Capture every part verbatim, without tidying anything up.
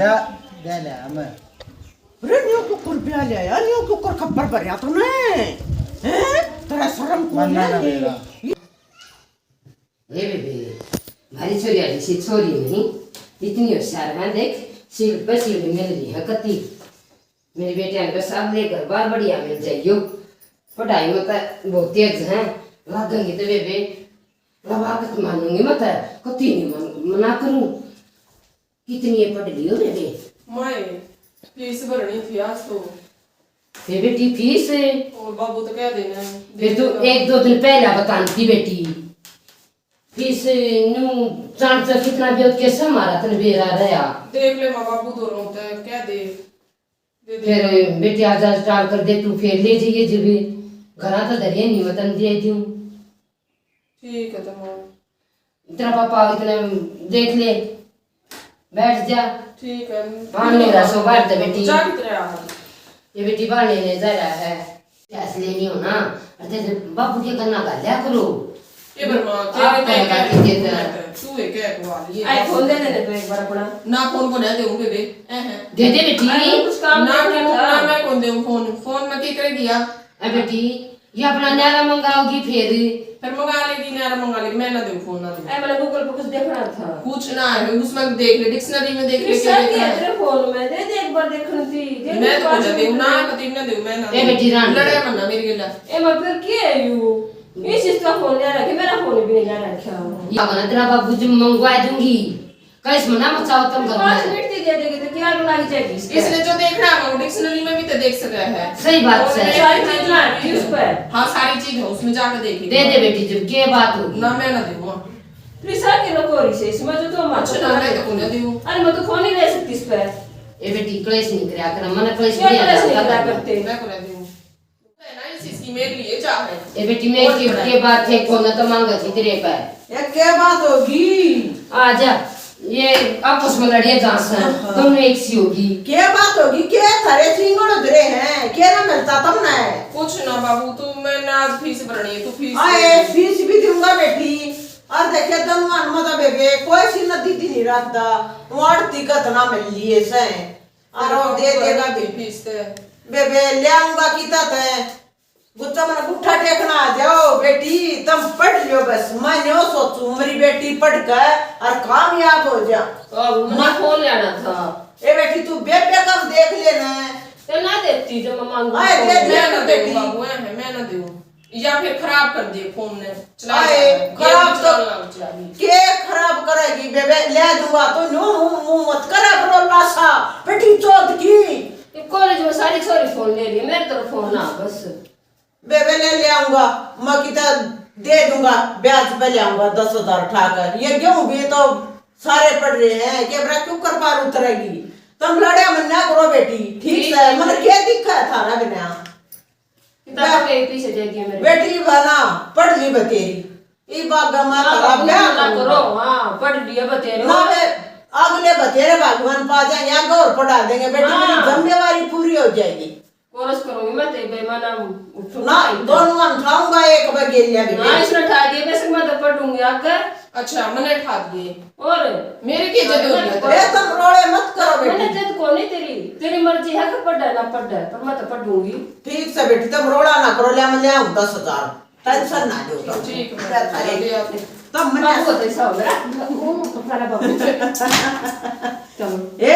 क्या? ले ले, मैं अरे न्यू क्यों कर ब्याह ले आया? न्यू क्यों कर खप्पर भरया तूने? हैं? तेरा शर्म को मन्ना नहीं ना है? बेरा। ए बेबे, म्हारी छोरी आली सी छोरी नहीं, इतनी होशियार है, देख, सीट पे सीट मिल रही है कती। मेरी बेटियां ने बस अब ले घर बार बढ़िया मिल जाइयो। पढ़ाई में तो बहुत तेज है, लागेंगी तो बेबे, लवा के तो मानूंगी मैं तो, कती नहीं मान, मना करूं। कितनी ये पढ़ लियो बेबे? माए, फीस भरनी थी आज तो। ये बेटी फीस? और बाबू तो कह देना है, फिर दे तू देना। एक दो दिन पहला बताती बेटी। फीस नू चांद से कितना भी उसके से हमारा तन बेरा रहा। देख ले माँ बाबू दोनों ते कह दे, दे दे। फिर बेटी आज आज टाल कर दे तू, फिर ले जाइए जी भी। घरा तो धरिए नहीं वतन दे दूं। ठीक है तो माँ। तेरा पापा इतने देख ले, बैठ जा। ठीक है। पानी मेरा सो बाहर दे बेटी। जा कितने आ? ये बेटी बाहर लेने जा रहा है। गैस लेनी हो ना, और तेरे बाबू के करना कर लिया करो। ये पर माँ, आप तेरे पे कह क्या कर दे दे। तू है क्या एक बार ये? आई फोन दे देने तो एक बार अपना। ना फोन को ना देऊं बेबे। ए है। दे दे बेटी। आई कुछ काम ना नहीं क्यों, था। ना मैं कौन देऊं फोन, फोन में क्या करेगी या? ए बेटी, ये अपना न्यारा मंगाओगी फिर? फिर मंगा लेगी, न्यारा मंगा लेगी, मैं ना दूं फोन, ना दूं। ए, मैंने Google पे कुछ देखना था। कुछ ना है, उसमें देख ले, डिक्शनरी में देख ले, क्या देखना है। तेरे फोन में दे दे, एक बार देखन थी, दे दे मैं तो पाँच कुछ देऊं ना, मिनट। कती ना दूं, मैं ना ए दूं। बेटी रानी। लड़े मत ना मेरी गला। ए, मैं फिर के है यू? इस चीज का फोन ले रखा, मेरा फोन भी नहीं ले रखा। या बना तेरा बाबू जी मंगवा दूंगी। कहीं से मना मचाओ तुम घर पाँच में। मिनट की दे देगी तो क्या आग लग जाएगी इसके? इसने जो देखना है वो डिक्शनरी में भी तो देख सका है। सही बात और है। मैं सारी चीज ना है उस पर। हाँ, सारी चीज है उसमें, जाकर देखेगी। दे दे बेटी, जब के बात होगी। ना, मैं ना दूंगा। प्रिसा के लो कोरी से, इसमें जो तो मत अच्छा, ना, मैं तो ना दूं। अरे, मैं तो फोन ही ले सकती इस पर। ए बेटी, क्लेश नहीं करया कर, मना क्लेश क्या नहीं क्लेश नहीं करया करते? मैं को ना दूं। है ना, इस, इसकी मेरे लिए जा है। ए बेटी, मैं और की, क्या? के बात है, कौन तो मांगा थी तेरे पे? ये क्या बात होगी? आ जा, ये आपस में लड़िए जहाँ से, हाँ। दोनों एक सी होगी। क्या बात होगी? के थारे सिंगड़ उधरे हैं? के ना मिलता तुमने? कुछ ना बाबू, तू, मैं ना आज फीस भरनी है, तू फीस आए, दे। फीस भी दूंगा बेटी। और देखे दोनों अनमता बेबे, कोई सी नदी दी नहीं रखता, वाड़ दिक्कत ना मिल लिए से। और वो दे देगा भी। फीस ते। बेबे, ले आऊंगा किता ते। गुस्सा मन गुट्ठा टेकना आ जाओ, बेटी, तुम पढ़ लियो बस। मैं न्यो सोचूं, मेरी बेटी पढ़ के और कामयाब हो जा। तो अब मैं फोन लेना था। ए बेटी, तू बेबे कब देख लेना है? तो ना देती जब मैं मांगू आए, फोन। दे दे, मैं ना दे दूं दी। बाबू, है, मैं ना दूं। या फिर खराब कर दे फोन ने, चला आए, जाए, खराब गेम तो चलाने लग जाएगी। के खराब करेगी बेबे? ले दूंगा तो न्यू मुंह, मुंह मत करे करो लासा, बेटी चोद की। ये कॉलेज में सारी छोरी फोन ले रही है, मेरे तरफ फोन ना बस। बेबे ले, ले आऊंगा, मैं किता दे दूंगा, ब्याज पे ले आऊंगा दस हजार उठा कर। ये गेहूं भी तो सारे पड़ रहे हैं, के बेरा क्यों कर पार उतरेगी? तुम लड़े मन्ना करो बेटी, ठीक ठीक से, है। मन के दिखा है थारा बिना? किताब के पीछे दे दिए मेरे। बेटी बना, पढ़ ली बतेरी। ई बागा में हाँ, थारा बाबू ब्याह ना करो, करूंगा। हाँ, पढ़ लिए बतेरे। ना बे, अगले बतेरे भगवान पा जाएंगे, आगे और पढ़ा देंगे। बेटी, मेरी हाँ। जिम्मेवारी पूरी हो जाएगी। कोरस करूंगी मैं, ते बेईमाना उठूंगी ना, नहीं। दोनों में उठाऊंगा, एक बगेरिया भी। हाँ, इसने उठा दिए, बेशक मैं तो पढ़ूंगी आगे। अच्छा, मैंने उठा दिए। और मेरे की जद हो गया? ए, तुम रोले मत करो बेटी। मैंने जद को नहीं तेरी, तेरी मर्जी है कि पढ़े ना पढ़े, पर मैं तो पढ़ूंगी। ठीक से बेटी, तुम रोला ना करो, ले मैं ले आऊं दस हजार, टेंशन ना लो तुम। ठीक है, क्या था रे? ले आते। तब मैंने बाबू तो ऐसा हो गया, वो तुम्हारा बाबू। चलो। ए,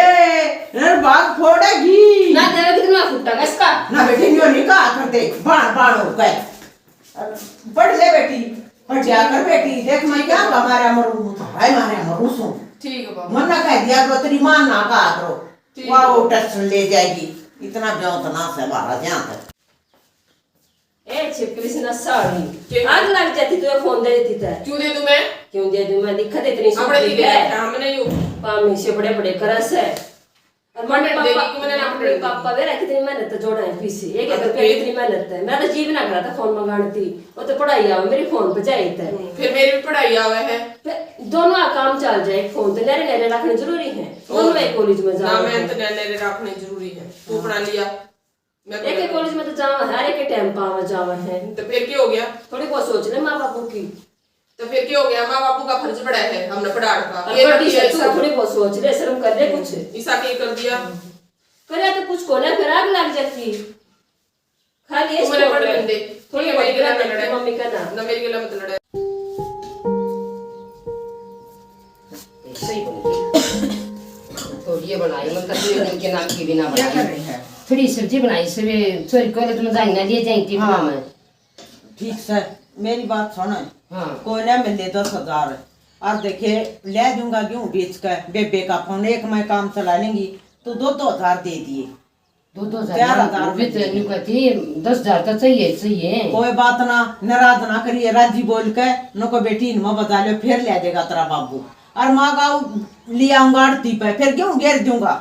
रे बाग फोड़ेगी। ना देवे कितना फुटा इसका। ना बेटी, न्यू नहीं कहा करते, बाण बाण हो गए। पढ़ ले बेटी, पढ़ जा कर बेटी, देख मैं क्या का मारा मरूं, तो हाय मारा मरूं सो। ठीक है बाबू। मन ना कह दिया तो तेरी मां ना कहा करो। ठीक वाह, है। वो टेंशन ले जाएगी। इतना ब्योत ना से मारा जान तक। ए छिपकली सी नशा होगी। के? आग लग जाती तो फोन दे देती था। क्यों दे दूं मैं? क्यों दे दूं मैं? दिखा दे इतनी अपने सुंदर की है। देखा हमने यू। पामी से बड़े बड़े करस है। और मम्मी पटन देगी पापा, कि मैंने ना पटन मम्मी देगी? पापा मेरा कितनी मेहनत है, जोड़ा है पीछे। एक एक हाँ, तो रुपया फिर? कितनी मेहनत है। मैं तो जीव ना करा था फोन मंगाने थी। वो तो पढ़ाई आवे, मेरी फोन पे जाए था। हम्म, फिर मेरी भी पढ़ाई आवे है। फिर दोनों का काम चल जाए, फोन तो नरे नरे रखने जरूरी है। और दोनों एक कॉलेज में ना, जाओ मैं तो। तो नरे नरे रखने जरूरी है। तू हाँ। पढ़ा लिया। मैं एक एक कॉलेज में तो जावा है, हर एक टाइम पावा जावा है। तो फिर क्या हो गया? थोड़ी बहुत सोच ले माँ बापू की। तो फिर क्या हो गया? माँ बापू का फर्ज पड़ा है हमने पढ़ाने का। और ये कर बड़ी दिया से तू ऐसा। थोड़ी बहुत सोच ले, शर्म कर ले कुछ। ऐसा क्या कर दिया? करे तो कुछ कोना फिर आग लग जाती। खाली तू इस मैंने को पढ़ कर। लेने दे। थोड़ी ठीक है, बहुत मेरी गला गिरा मत देती, लड़ाई। मम्मी का ना। ना मेरी गला मत लड़ाई। सही बोल। थोड़ी ये बनाई, मतलब, दो दिन के नाम की बिना क्या बनाई। कर रही है? थोड़ी सब्जी बनाई, सुबह छोरी कॉलेज में जाएंगे ना, लिए जाएंगे टिफिन हाँ। में। ठीक से, मेरी बात सुन। हाँ। कोयला मिले दस हजार, और देखे, ले दूंगा गेहूं बेच के, बेबे का फोन, एक मैं काम चला लेंगी, तो दो दो हजार दे दिए। दो दो हजार चार ना, हजार वो भी तो बचे। न्यू कहती, दस हजार तो चाहिए, चाहिए। कोई बात ना, नाराज ना करिए, राजी बोल के नको बेटी इनमा बजा लो, फिर ले देगा तेरा बाबू। और माँ गाँव ले आऊंगा आड़ती पे, फिर गेहूं गेर दूंगा।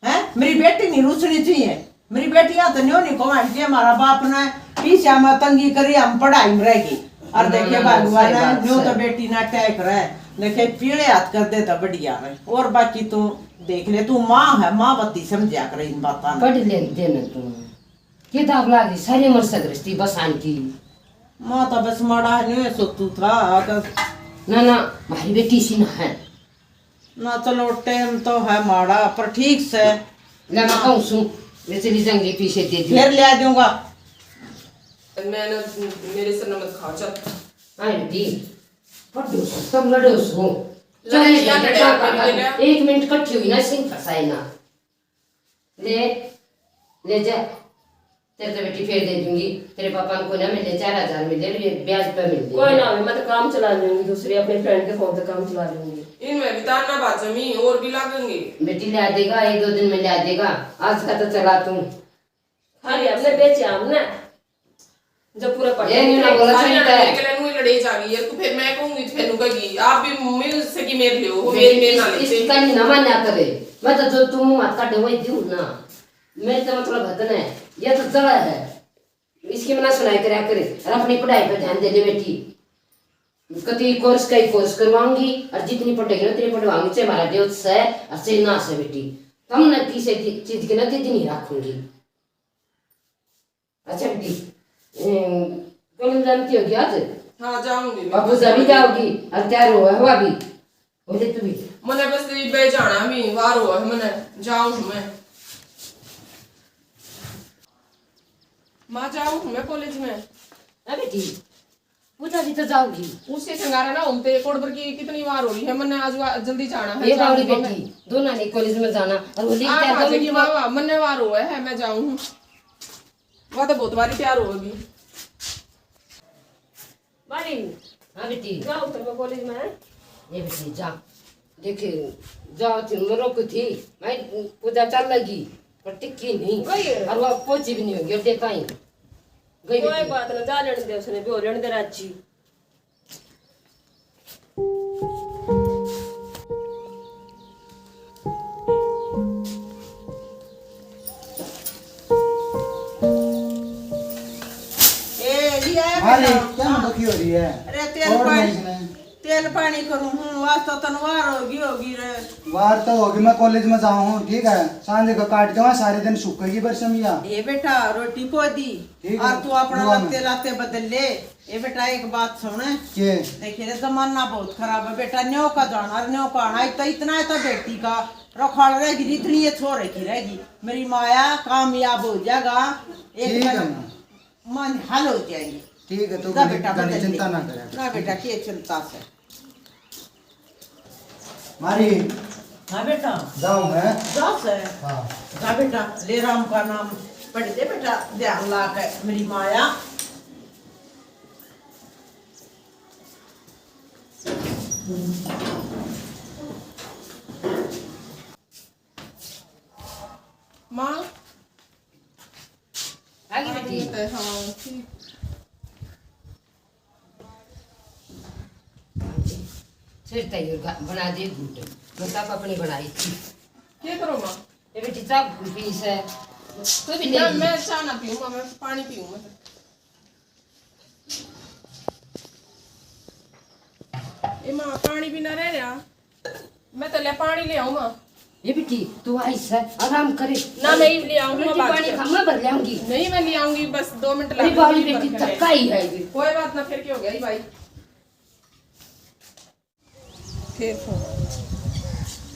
हैं? मेरी बेटी नहीं रूसनी चाहिए। मेरी बेटियां तो न्यो नहीं कमाई जे हमारा बाप ने पीछे में तंगी करी, हम पढ़ाई में रह गई। और ना, देखे ना, भगवान सही ने बात न्यो से। तो बेटी ना अटैक रहे, देखे पीले हाथ कर दे तो बढ़िया रहे। और बाकी तू देख ले, तू माँ है, माँ बत्ती समझा करे इन बातां ने। पढ़ लेते ना तू, के दाग लाग रही सारी उम्र से गृहस्थी बस आंटी। माँ तो बस माड़ा है, न्यो सोचू था अगर ना, ना, हमारी बेटी सी ना है। ना चलो, टाइम तो है माड़ा, पर ठीक से। ले, मैं कहूँ सू, मैं चली जाऊंगी, पीछे दे दी। फिर ले आ जाऊंगा। मैं ना, मेरे से ना मत खाओ, चल। हाँ, बेटी, पढ़ो सू, सब लड़ो सू। लड़ाई चल, क्या लड़ाई क्या कर कर रही है? एक मिनट कट्ठी हुई ना, सिंह फंसाए ना। ले, ले जा। तेरे तो बेटी फेर दे दूंगी। तेरे पापा ने कोई ना मिले, चार हजार मिले, ये ब्याज पे मिले। कोई ना, मैं तो काम चला लूंगी, दूसरे अपने फ्रेंड के फोन से काम चला लूंगी। इनमें भी तारना बाजमी और भी लागेंगे। बेटी ला देगा, एक दो दिन में ला देगा। आज का तो चला तू। खाली हमने बेचे हमने, जब पूरा पढ़ ये नहीं ना बोला, सारी ठीक है। लड़ाई के लिए नू ही लड़ाई जा रही है। तू फिर मैं कहूंगी तो फिर नू कहेगी, आप भी मिल सकी मेरे लिए हो, मेरी मेरे ना इस, लेते। इसका नहीं ना मान्या करे। मैं तो जो तू मुंह हाथ काटे वही दूं ना। मेरे तो मतलब हद ने, ये तो जड़ा है। इसकी मना सुनाई करया करे और अपनी पढ़ाई पर ध्यान दे ले बेटी। कति कोर्स का ही कोर्स करवाऊंगी और जितनी पढ़ेगी ना उतनी पढ़वाऊंगी, चाहे हमारा देव से और चाहे ना से बेटी। तुमने किसी चीज की ना जिद नहीं रखूंगी। अच्छा बेटी, कॉलेज जानती होगी आज? हाँ, जाऊंगी मैं। बाबू जा भी जाओगी और तैयार हुआ हुआ भी। बोले तू भी। मने बस इबे जाना भी, वार हुआ है मने, जाऊं हूं मैं। माँ, जाऊं हूं मैं कॉलेज में। अरे ठीक, पूजा भी तो जाओगी। उसे संगारा ना होते कोडबर की कितनी वार हो रही है, मने आज वा-, जल्दी जाना है, ये जाऊं बावली हूं मैं। बेटी, दोनों ने कॉलेज में जाना और वो लेके आठ तैयार बजे की करूंगी। वाह, वाह, मने वार हुआ है, मैं जाऊं हूं। वह तो बहुत बारी तैयार होगी। मारी। हाँ बेटी। जाओ तो मैं कॉलेज में है। ये बेटी जा। देखे, जाओ थी, मरो को थी। मैं पूजा चल लगी, पर टिक्की नहीं। वही है। और वो पोची भी नहीं होगी, अब देखा ही। गई कोई बेटी। बात ना, जा लेने दे उसने, भी हो लेने दे राजी। ए, लिया है अरे, बेटा। क्या दुखी हो रही है? अरे, तेल और पानी, नहीं इसमें। तेल पानी करूं हूं, आज तो तन वार होगी, होगी रे। वार तो होगी, मैं कॉलेज में जाऊं हूं, ठीक है? सांझ का काट के वहां सारे दिन सूखेगी बरसमिया। ए बेटा, रोटी पो दी, ठीक है, और तू अपना दुआ में। लत्ते लाते बदल ले। ए बेटा, एक बात सुन। के? देखिए रे, जमाना बहुत खराब है बेटा, न्यो का जाना और न्यो का आना। तो इतना है तो बेटी का रखवाल रहेगी, इतनी ये छोरे की रहेगी। मेरी माया कामयाब हो जाएगा, एक ठीक है दिन माँ। मन हल हो जाएगी। ठीक है, तो जा घणी, बेटा, घणी बदल ले। चिंता ना करे। ना बेटा, के चिंता से? मारी। हाँ बेटा। जाऊं मैं? जा से। हाँ। जा बेटा, ले राम का नाम पढ़ दे बेटा, ध्यान ला के मेरी माया। माँ। आ गई बेटी। हाँ, ठीक। फिर तैयार बना दे घूट। मैं तब अपनी बनाई थी। क्या करो माँ? ये बेटी चाह पी से। तू भी ले ना, ले। मैं चाह ना पीऊँ माँ, मैं पानी पीऊँ मैं। ए माँ, पानी भी ना रह रहा। मैं तो ले पानी ले आऊँ माँ। ये बेटी, तू आई से, आराम करे। ना, मैं ही ले आऊंगी, बेटी, मैं बात पानी कर खा, मैं भर ले आऊंगी। नहीं, मैं ले आऊंगी, बस दो मिनट अरे लग बावली गए, बेटी, भर के थका ही है ये। कोई बात ना, फिर क्या हो गया, ये भाई? फिर फोन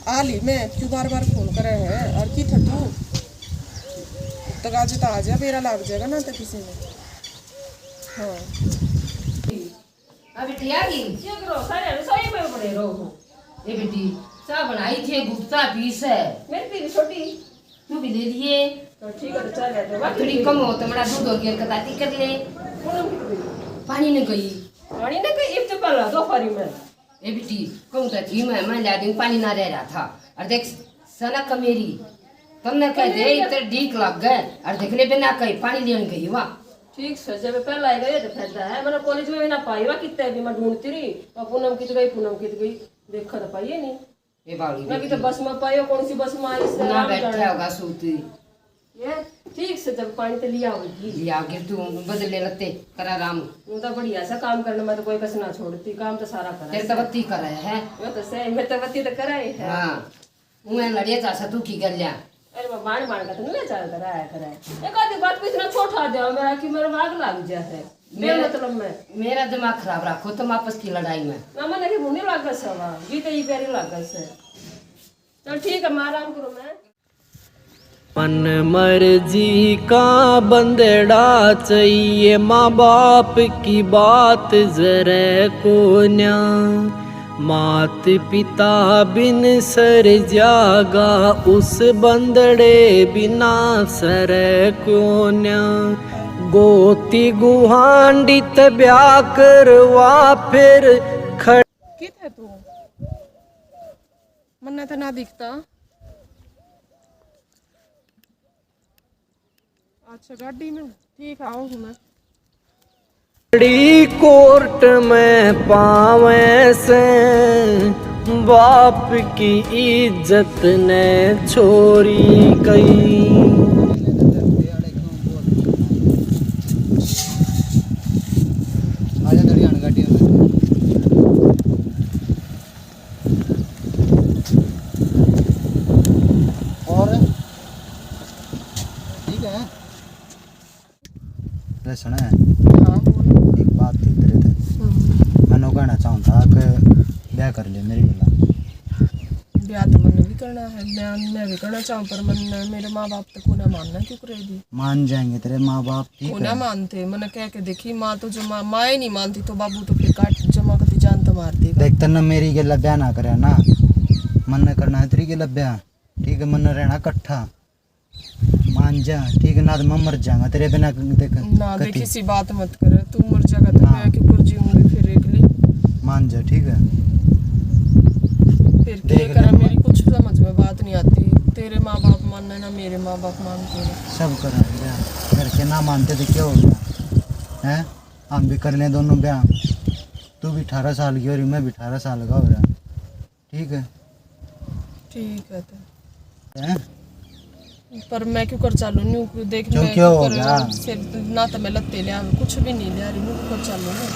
आ ली मैं, क्यों बार बार फोन करे है? और की था तू? तक आज तो आ जा, बेरा लाग जाएगा ना तो किसी में। हाँ। अब बिटिया की ये करो, सारे रसोई में पड़े रहो। ए बेटी, चाय बनाई थी, गुप्ता पीस है। मेरी पीली छोटी। तू भी ले लिए। तो ठीक है, तो चाय ले दो। थोड़ी कम हो तो मेरा दूध और गिर कताती कर ले। पानी नहीं गई। पानी नहीं गई, इब तो पहला दो फारी में। ए बेटी, कहूँ तो थी मैं, मैं ला दूँ, पानी ना रह रहा था। और देख, सनक मेरी, तन्ने कह दे, इतने डीक लग गए। और देख ले, बिना कहीं पानी लेने गई वहाँ। ठीक से, जब पहला ही गए तो फायदा है। मैंने कॉलेज में भी ना पाई, वहाँ कितने भी मैं ढूंढती रही, और पूनम कित गई, पूनम कित गई, देखा तो पाइए नहीं। ये बावली ना कि तो बस में पायो, कौन सी बस में आई से ना, बैठा होगा सूती। ये ठीक से जब पानी तो लिया होगी। लिया गिर तू बदले लत्ते, करा राम। वो तो बढ़िया सा काम करने में तो कोई कस ना छोड़ती, काम तो सारा करा तेरे तो बत्ती करे है। वो तो सही, मैं तो बत्ती तो करा ही है। हाँ। उन्हें लड़िया चासा तू की कर लिया। अरे मैं बाण बाण का तो नहीं चलता रहा करे। एक आधी बात पे इतना छोटा दे मेरा कि मेरा आग लग जाए है। मेरा, बेमतलब में। मेरा दिमाग खराब रखो तुम आपस की लड़ाई में। ना मैंने कि मुंह नहीं लागे सवा, गीत ही प्यारी लागे से। चल ठीक है, मैं आराम करूँ मैं। मन मर्जी का बंदड़ा चाहिए, माँ बाप की बात जरे कोन्या। मात पिता बिन सर जागा, उस बंदड़े बिना सर कोन्या। गोती गुहांडी ते ब्याह करवा फिर खड़ कित है तू? मन्ने तो ना दिखता। अच्छा, गाड़ी में ठीक आओ हूँ मैं। बड़ी कोर्ट में पावे से बाप की इज्जत ने छोरी कई। आजा थोड़ी आने गाड़ी में। और ठीक है। ले सुने, हाँ बोल। एक बात थी तेरे ते। हम्म। मैं नो कहना चाहूँ था कि ब्याह कर ले मेरी गेला। ब्याह तो मैंने भी करना है, मैं मैं भी करना चाहूँ, पर मन मेरे माँ बाप तो कोना मानना क्यों करे दी। मान जाएंगे तेरे माँ बाप, ठीक कोना है। मानते, मैंने कह के देखी, माँ तो जमा माँ ही नहीं मानती, तो बाबू तो फिर काट जमा कती जान तो मार देगा। देख तन्ने मेरी गेला ब्याह ना करे ना, मन्ने करना है तेरी गेला ब्याह, ठीक है। मन्ने रहना इकट्ठा, मान जा, ठीक है, ना तो मैं मर जाऊंगा तेरे बिना। देख ना कती। देख, इसी बात मत कर, तू मर जाएगा तो हाँ। मैं क्यों कर जीऊंगी फिर एकली? मान जा, ठीक है। फिर देख क्या करा, ले। मेरी कुछ समझ में बात नहीं आती। तेरे माँ बाप मानना ना मेरे माँ बाप मानते हैं। सब करें ब्याह, घर के ना मानते तो क्या हो गया, हैं? हम भी कर लें दोनों ब्याह। तू भी अठारह साल की हो रही, मैं भी अठारह साल का हो रहा, ठीक है। ठीक है तो। हैं? पर मैं क्यों कर चालू न्यू, देख क्यों, मैं क्या क्यों हो कर गया? सिर ना तो मैं लत्ते लिया, कुछ भी नहीं लिया रही, मैं क्यों कर चालू न्यू?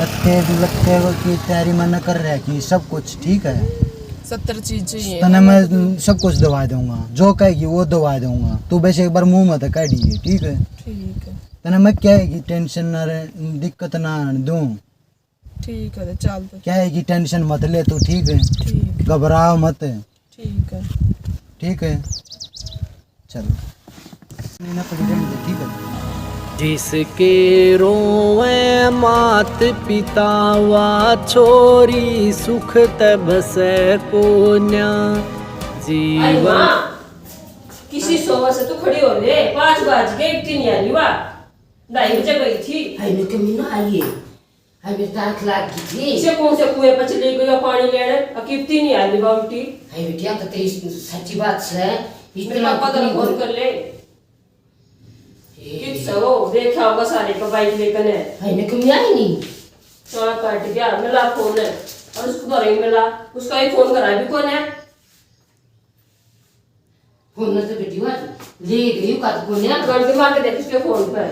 लत्ते लत्ते की तैयारी मैंने कर रखी, सब कुछ ठीक है। सत्तर चीज चाहिए तने मैं सब कुछ दवा दूंगा, जो कहेगी वो दवा दूंगा। तू बस एक बार मुंह मत कह दिए, ठीक है। ठीक है। तने मैं क्या है कि टेंशन ना रहे, दिक्कत ना आने दूं। ठीक है, तो चल तो। क्या है कि टेंशन मत ले तू, ठीक है। ठीक, घबराओ मत, ठीक है। ठीक है। चल, नहीं ना पड़ी रहने दे, ठीक है। जिसके रोवे मात पिता वा छोरी, सुख ते बसे कोन्या। अरे माँ, किसी सोवा से तू खड़ी हो ले, पाँच बज गए, इतनी नहीं आई वा। ढाई बजे गई थी। हाय, मैं कमी ना आई है। हाय, मेरी ताख लाग गई थी। इसे कौन से कुएं पर चली गई और पानी लेने? अकीबती नहीं आई बाउटी। हाय बेटिया, तो तेरी सच्ची बात से। मेरे पापा का फोन कर ले। कित से वो देखा होगा सारे का बाइक लेकर ने। हाय, मैं कमी आई नहीं। साला काट गया, मिला फोन है। और उसको घर ही मिला, उसका ही फोन करा भी कौन है। फोन में तो बेटी हुआ ले गई का तो कौन है। गंड मार के देख उसके फोन पे।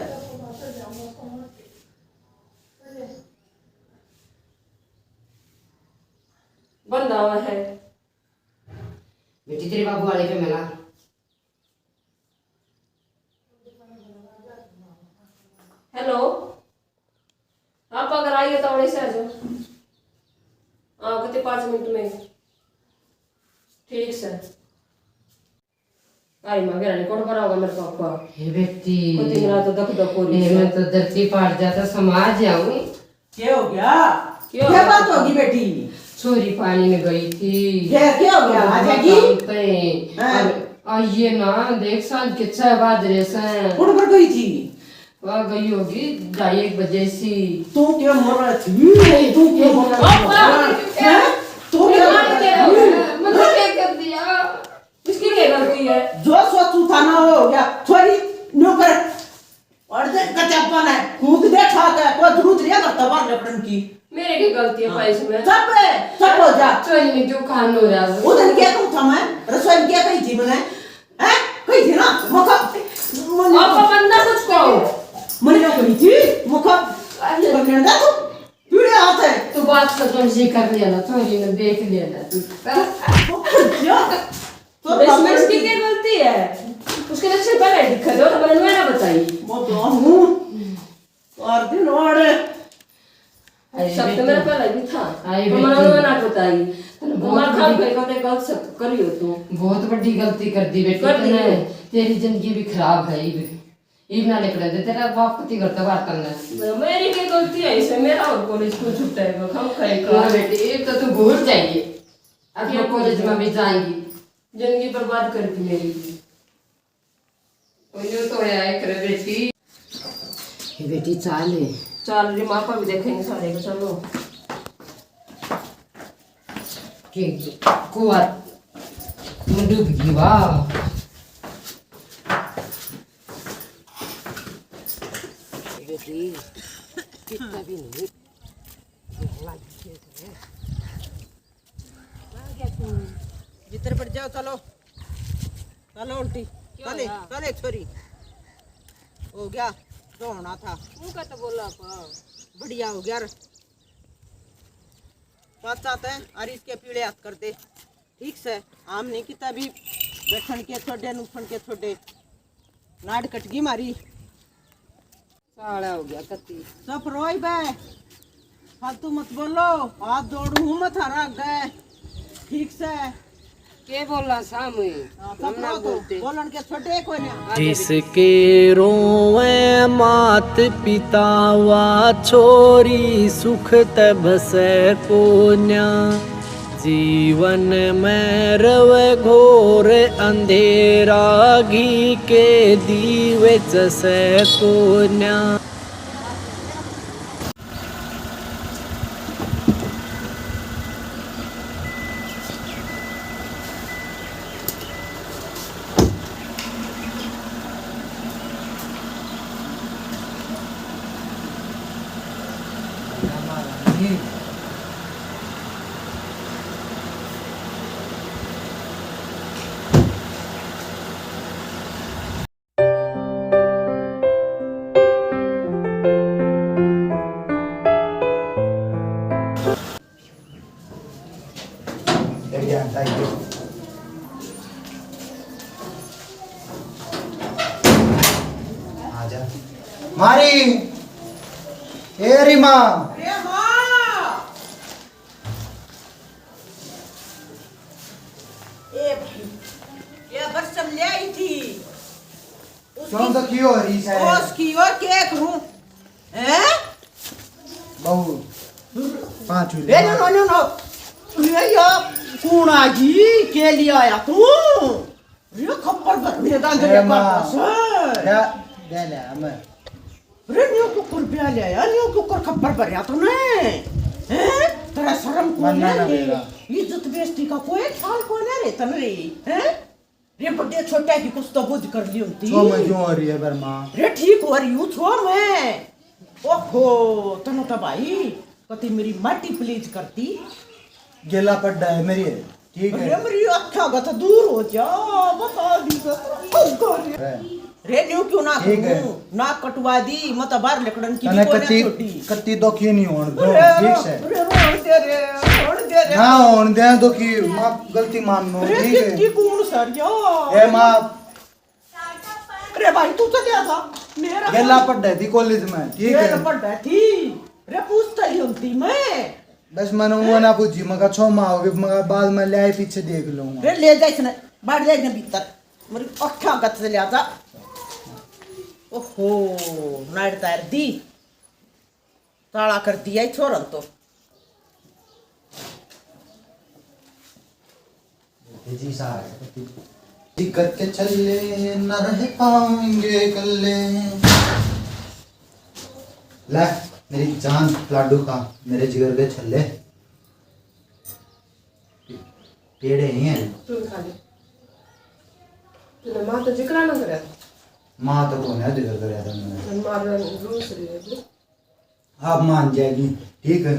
बंदा हुआ है। बेटी तेरे बाबू वाले पे मिला। हेलो, आप अगर आइए तो बड़े से आ जाओ। हाँ, कहते पाँच मिनट अरे माँ, मेरा नहीं कौन बनाओगा मेरे पापा? हे बेटी, कुछ मेरा तो दख दख हो रही हे, है। मैं तो धरती पाट जाता समाज आऊं। क्या हो गया? क्या क्या हो बात गया? होगी बेटी? छोरी पानी में गई थी। क्या, क्या हो गया? आ जाएगी? काम पे। हाँ। और, और ये ना, देख, सांझ के छह बज रहे से। कौन पर गई थी? वह गई होगी ढाई एक बजे सी। तू क्या मर रहा थी? तू क्या मर रहा थी? पापा, हाँ? क्या? हैं? तू क्या मर रहा थी? मतलब क्या कर दिया? उसकी क्या गलती है? जो सोचू था ना, वो हो गया। छोरी, न्यू कर। और देख, कचापन है, फूंक दे ठाक है, कोई जरूरत नहीं है घर तक बाहर निकलने की। मेरे की गलती है हाँ। भाई इसमें। सब है, सब हो जा। रसोई में क्यों खान हो रहा है? वो दिन क्या कहूँ था मैं? रसोई में क्या कही थी मैंने? हैं? कही थी ना? मौका, मैंने आपका बंदा कुछ कहो। मैंने क्या कही थी? मौका, अरे। कर लेना तू। पीड़े हाथ है। तू बात खत्म सी कर लिया ना, थोड़ी ने देख लिया ना तू। तो क्या? तो बस बाप इसकी रे। क्या गलती है? उसके लक्षण पहले दिखा दो, तो मैंने ना बताई। वो तो हूँ। और दिन और। अरे सब तो बेटी। मेरा पहले भी था। अरे तो बेटी। मैंने ना बताई। तूने तो बहुत मार खा बड़ी गई, कहते गलत सब करियो तू। बहुत बड़ी गलती कर दी बेटी कर दी। तूने। तेरी जिंदगी भी खराब है इब। इब ना निकले दे, तेरा बाप कती करता बाहर करना। मेरी क्या गलती है इसमें? मेरा और कॉलेज क्यों छुट्टा है? हम खाए का। हाँ बेटी, इब तो तू भूल जाएगी। अब क्या मैं कॉलेज भूल में भी जाएंगी। जिंदगी बर्बाद कर दी मेरी। और यूं तो है, आए करे बेटी। ये बेटी चाल है। चाल रे माँ, पर भी देखेंगे सारे को, चलो। के कुआ में डूब गई, वाह। ये बेटी, कितना भी नहीं। भीतर बैठ जाओ, चलो। चलो उल्टी। क्या चले, होया? चले छोरी। हो गया, जो होना था। तू का तो बोला पा। बढ़िया हो गया रे। पाछा तै और इसके पीले हाथ कर दे। ठीक से, आम नहीं किता भी बैठन के छोड़े, उठन के छोड़े। नाड़ कटगी मारी। साला हो गया कत्ती। चुप रोई बे, फालतू मत बोलो, हाथ जोड़ू हूँ मैं थारा आगे, ठीक से। के बोला सामू? हाँ, चुप रहो तू, बोलन के छोटे कोई ना। जिसके रोवे मात पिता वा छोरी सुख तै बसै कोन्या। जीवन में रवे घोर अंधेरा, घी के दीवे चसै कोन्या। आजा। मारी, ए री माँ। अरे हाँ। ए भाई, ये बर्सम ले आई थी। उसकी क्यों तो की हो रही है? उसकी और क्या करूं? हैं? बहू, पाँच हुई ले। ए, नो, नो, नो, नो। ये, ये कौन आ गई? के लिए आया तू? ये खप्पर भरने का ए, अंदर माँ। बस। दे, दे ले, हमें। अरे, न्यू कुकर ब्याह ले आया, न्यू कुकर खप्पर भरया तूने। हैं? तेरा शर्म को मन्ना नहीं ना रे? मेरा। इज्जत बेइज्जती का कोई ख्याल को ना रे तन रे। हैं? रे बड्डे छोटे की कुछ तो बुझ कर ली होती। छो मैं क्यों हो रही है बर माँ? रे ठीक हो रही हूँ, छो मैं। ओहो, तनु तो भाई, कति मेरी माटी प्लीज करती। गेला पड्डा है मेरी, ठीक है। अरे मेरी अच्छा का तो दूर हो जा, बता दी तो। अरे। रे न्यू क्यों ना ठीक है। करूं? ना कटवा दी, मैं तो बाहर लकड़न की तने भी कोई ना कत्ती, छोटी। कत्ती दुखी नहीं होन दो, अरे, ठीक से। अरे, रोण दे रे, रोण दे रे। ना होन दे दुखी, माफ, गलती मान लो, अरे, ठीक है। कितनी कौन सरिया? ए माँ। अरे भाई, तू तो क्या था? मेरा गेला पढ़ रही थी कॉलेज में, ठीक है। गेला पढ़ रही थी। रे, पूछता ही होती मैं। बस मैंने वो ना पूछी, मैं कहा, "छो माँ हो गई," मैं कहा, "बाद में ले आए, पीछे देख लूंगा।" रे, ले जा इसने, बाहर ले जा भीतर। मेरी अखा गत लिया था। ओहो, नाड़ तार दी, काला कर दिया ही छोरन तो। जी सा, जी करके चले, न रह पाएंगे कल्ले। ले, मेरी जान लाडू का, मेरे जिगर के छल्ले। पेड़े ही हैं। तू खा ले। तूने माँ तो जिक्र ना करे। माँ तो कौन है जिक्र करे था मैंने? माँ रूस रही है। आप मान जाएगी, ठीक है,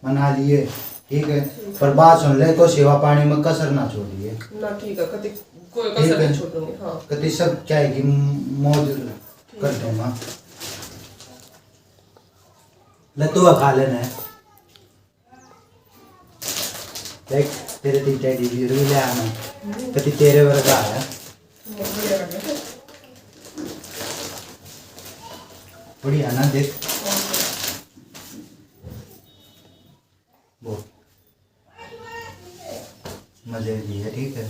मना लिए, ठीक है, पर बात सुन ले, कोई सेवा पानी में कसर ना छोड़िए। ना, ठीक है, कति कोई ठीक कसर है। नहीं छोड़ूंगी, हाँ। कति सब क्या है कि मौज कर दूंगा। ले तू खा लेना है। देख, तेरे तीन टेडी बियर भी ले आना, कति तेरे वर्गा है। बढ़िया ना, देख। बहुत मजे की है, ठीक है।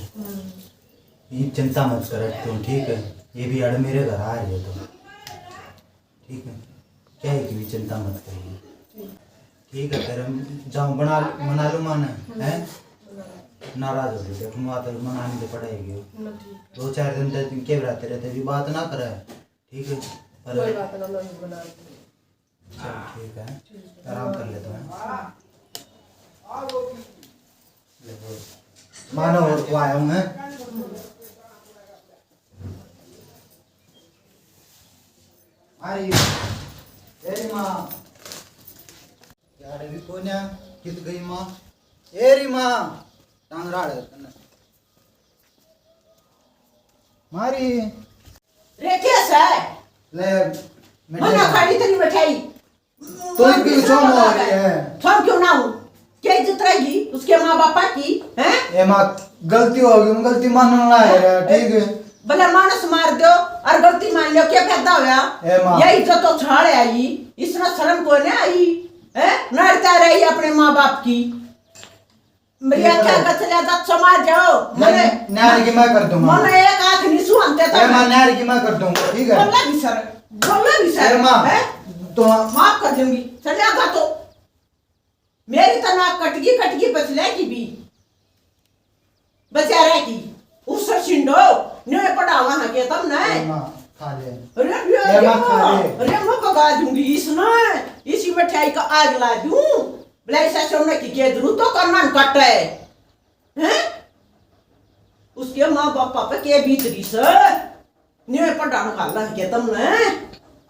ये चिंता मत कर तू, ठीक है। ये भी अड़ मेरे घर आ रही है तो, ठीक है। क्या है कि भी चिंता मत करिए, ठीक है। फिर हम जाऊँ बना, मना लो माने, हैं? नाराज हो गई, देख, माँ तो मनानी तो पड़ेगी। दो चार दिन तक के रहते रहते भी बात ना करे, ठीक है। पर कोई बात ना, मैं भी बना दूंगी। चल, ठीक है, आराम कर ले तू, हैं? ले, बोल। मानो और को आया हूँ मैं। अरे, ए री माँ। यार, अभी कोन्या, कित गई माँ? ए री माँ, टांग राड़ है तन्ने। मारी। रे, क्या है? ले, मना मिठाई। खाली तेरी मिठाई। तो इनकी क्यों हो रही है? थम क्यों ना हो? क्या इज्जत रहेगी उसके माँ बापा की, हैं? ए माँ, गलती हो गई, गलती मानना है, ठीक है? भले मानस मार दो और गलती मान लो, क्या फायदा होया? ए माँ। ये इज्जत तो छाड़ आई, इसमें शर्म को नहीं आई, हैं? नड़ता रही अपने माँ बाप की। मेरी ये आख्या करो। कचलिया तक समा जाओ। मैं मने न्याय की मैं कर दूंगा। मने एक आंख नहीं सुहानते ए माँ, तक। न्याय की मैं कर दूंगा, ठीक है? बोला भी सर, बोला भी सर, ए माँ, हैं? तो माफ कर दूंगी, चलिया था तो। मेरी तो नाक कटगी, कटगी बचले की भी। बचा रह की। उस सिंडो, न्योय पढ़ावा है के तम ना? ए माँ, खा ले। अरे, अरे, ए माँ, खा ले। अरे, मैं पका दूंगी इसने। इसी मिठाई का आग ला दूं। भला ऐसा सोने की के जरूरत तो करना न कटे। हैं? उसके माँ बापा पे के बीत रही से? न्योय पढ़ान घाला के तमने।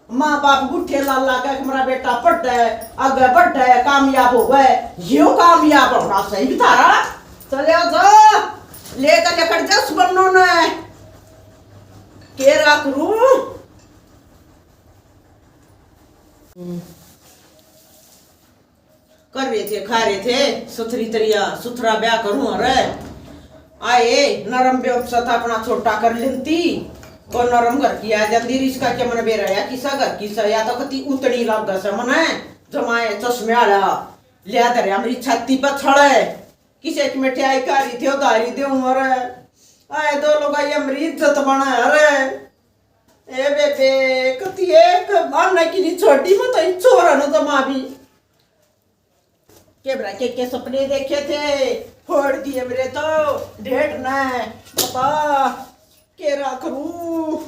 माँ बाप गुठे ला ला के, मेरा बेटा पढ़े, आगे बढ़े, कामयाब होवे, यो कामयाब होना सही भी थारा। चले जा, लेकर लेकर जा उस बन्नो ने। के राख रू। कर रहे थे, खा रहे थे, सुथरी तरिया, सुथरा ब्याह करूं। अरे आए, नरम बेवकूफ सा था, अपना छोटा कर लेती, और नरम घर की आ जाती। रिश्का के मन बेरा या किसा घर की सा, या तो कती उतनी लाग सा मने, जमाए चश्मे वाला, लिया धरया मेरी छाती पर छड़े, किसे की मिठाई खा रही थी, उधारी दे। अरे आए, दो लोग आई, मेरी इज्जत बना। अरे ए बेबे, कती एक आने की नहीं छोड़ी, मैं तो इन छोरा ने जमा भी। के बरा के, के सपने देखे थे, फोड़ दिए मेरे तो ढेर ने। बता, के राख रू,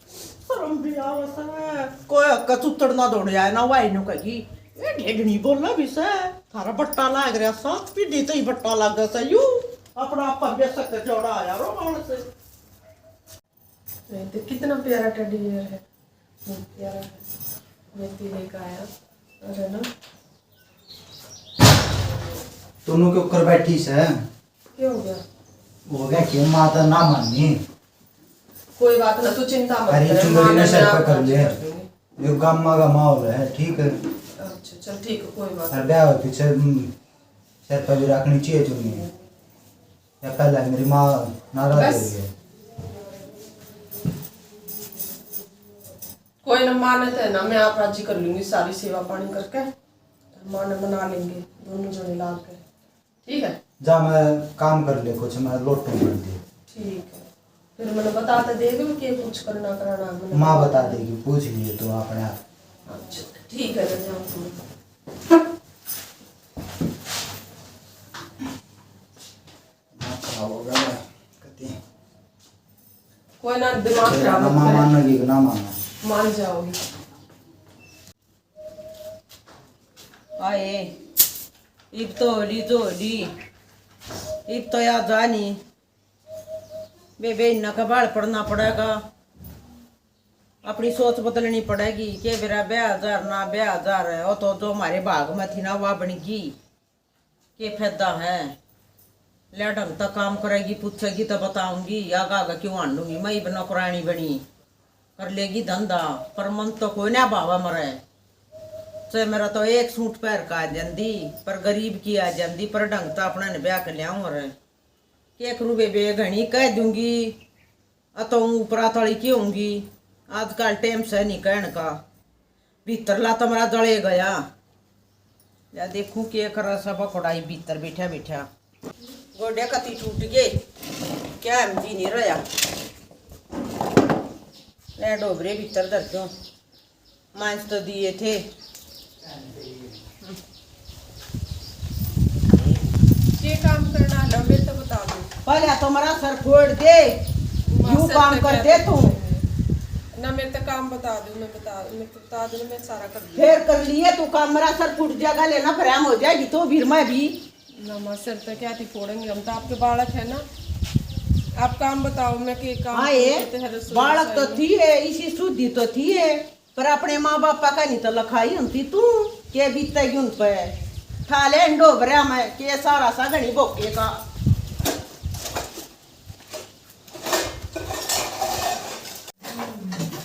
शर्म भी आवे से। कोई हक चुतड़ ना दौड़ आए ना, वाई नु कही, ए ढेडनी बोला भी से, थारा बट्टा लाग रहा, सात पीढ़ी तो ही बट्टा लाग से, यू अपना आपा बेशक जोड़ा आया रो मानस। ये तो कितना प्यारा टेडी बियर है, बहुत प्यारा है। मैं भी लेकर आया। अरे ना। दोनों के ऊपर बैठी से। क्या हो गया? हो गया क्यों, माता ना मानी। कोई बात ना, तू चिंता मत अरे, कर, चुंदड़ी माँ ने ने सर मैं पे कर आपको ले। कर दूंगी। ये गामा का माहौल है, ठीक है। अच्छा, चल ठीक है, कोई बात और नहीं। ब्याह हो पीछे, हम्म, सर पे भी रखनी चाहिए चुन्नी। या पहले मेरी माँ नाराज बस। हो गई है। कोई ना, माँ ने तो है ना, मैं आप राजी कर लूंगी, सारी सेवा पानी करके माँ ने मना लेंगे दोनों जने लाग के, ठीक है? जा, मैं काम कर ले कुछ, मैं लोटू कर दे। ठीक है। फिर मैंने बता तो देगी, के कुछ करना कराना मैंने माँ बता देगी, पूछ लिए तू अपने आप। अच्छा, ठीक है, मैं जाऊँ। दिमाग खराब हो गया मेरा, कति। कोई ना, दिमाग खराब ना मत करे। मानोगी ना मानो। मान जाओगी। आए, इब तो होली तो होली, इब तो याद जानी। बेबे इन्ना का बाल पड़ना पड़ेगा, अपनी सोच बदलनी पड़ेगी। के बेरा ब्याह हजार ना ब्याह हजार है, वो तो जो हमारे भाग में थी ना, वह बन गई। के फायदा है? ले ढंग तक काम करेगी, पूछेगी तो बताऊंगी, आगा आगा क्यों हांडूंगी मैं, इब नौकरानी बनी, कर लेगी धंधा, पर मन तो कोई ना भावा मरे। चाहे मेरा तो एक सूट पहर का आ जांदी, पर गरीब की आ जांदी, पर ढंग तो अपना ने ब्याह के लियाऊं। और के करूं बेबे, घणी कह दूंगी, आ तो ऊपरा तली की होंगी, आजकल टाइम से नहीं कहण का। भीतरला तो मेरा जले गया। या देखूं के करा सब कोड़ाई भीतर बैठा बैठा। गोडे कती टूट गए, क्या हम जी नहीं रहा। ले डोबरे भीतर धर दो, मांस तो दिए थे। ये काम करना है ना, मेरे तो बता दो। पहले तो मेरा सर फोड़ दे, माँ यू सर काम पे कर क्या दे तू। ना, मेरे तो काम बता दो, मैं बता, मैं तो बता दो, मैं सारा कर दूँ। फिर कर लिए तू काम, मेरा सर फूट जाएगा, लेना फ्राम हो जाएगी तो फिर मैं भी। ना माँ, सर तो क्या थी फोड़ेंगे, हम तो आपके बालक है ना। आप काम बताओ, मैं के काम हाँ, ये करते हैं, रसोई बालक तो रसोई में। थी है, इसी शुद्धि तो थी है, पर अपने माँ बापा का नहीं तो लखाई होती तू, के बीतेगी उन पे। ठा ले डोबरा में, के सारा सा घणी बोके का।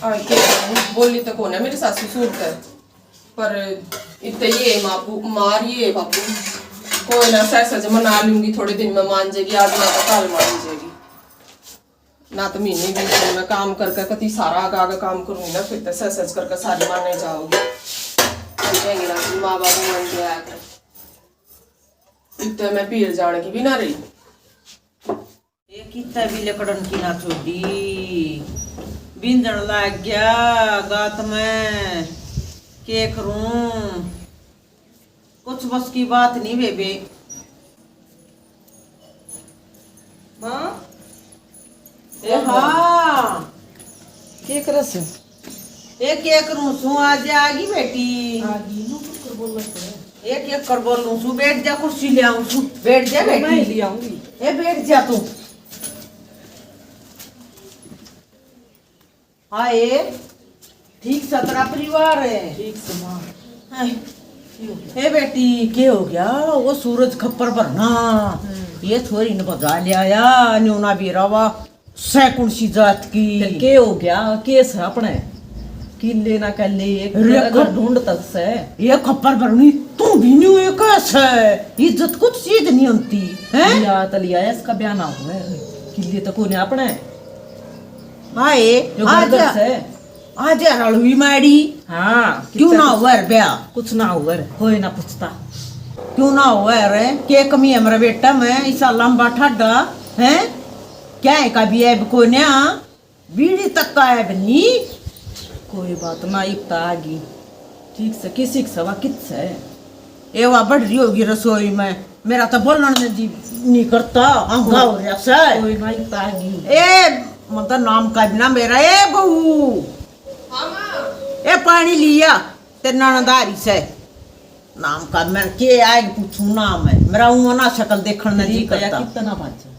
और के बोली तो कोने मेरी सासू सूट कर, पर इतने ये मापू, मार ये बापू, कोई ना, सह सज मना लूंगी, थोड़े दिन में मान जाएगी, आज ना तो कल मान जाएगी। ना तो महीने बीस दिन में काम करके कति सारा आगे आगे काम करूंगी ना, फिर तो सह सज करके सारी माने जाओगी। फिर कहेंगे ना कि माँ बाप मान गया है, इतने मैं पीर जाने की भी ना रही। ये कितना भी लकड़न की ना छोड़ी, बींदण लाग गया गात में, के करूं, कुछ बस की बात नहीं बेबे। माँ? ए हाँ। के करस? ए, के करूं सू, आज आ गई बेटी। आ गई, नू कुकर बोलना पड़े। एक एक कर बोलूं सू, बैठ जा, कुर्सी ले आऊं सू, बैठ जा बेटी। मैं ले आऊंगी। ए, बैठ जा तू। हाय, ठीक सा तेरा परिवार है? ठीक से माँ। हाय। ए बेटी, के हो गया? वो सूरज खप्पर भरना। हम्म। ये छोरी ने भगा ले आया, न्यू ना बेरा वा। सै कौन सी जात की? फिर के हो गया? के सै अपने? किले ना कले, एक अरे घर खप-, ढूंढ तक सै। ये खप्पर भरनी, तू भी न्यू एक सै। इज्जत कुछ चीज नहीं होती, हैं? या तलिया है, इसका ब्याह ना हुआ है। किले तो कोने अपने। हाय, जो घर आजा। घर सै। आज यार हलवी माड़ी। हाँ, क्यों ना कितना हुआ रे ब्याह? कुछ ना हुआ रे, कोई ना पूछता। क्यों ना हुआ रे? के कमी है मेरा बेटा में? इसा लंबा ठाडा है, क्या है का भी ऐब कोन्या? बीड़ी तक का ऐब नहीं। कोई बात ना, इब तो आ गई। ठीक से, किसी की सवा कित से? ए, वा बढ़ रही होगी रसोई में। मेरा तो बोलण ने जी नहीं करता, आंगा हो रहा से। कोई ना, इब तो आ गई। ए, मतलब नाम का भी ना मेरा, ए बहू। हाँ, माँ। ए, पानी लिया, तेरे ननद आ रही से। नाम का मैं के आए पूछू नाम है। मेरा ऊँ ना शकल देखण ने जी करता। कितना बात है?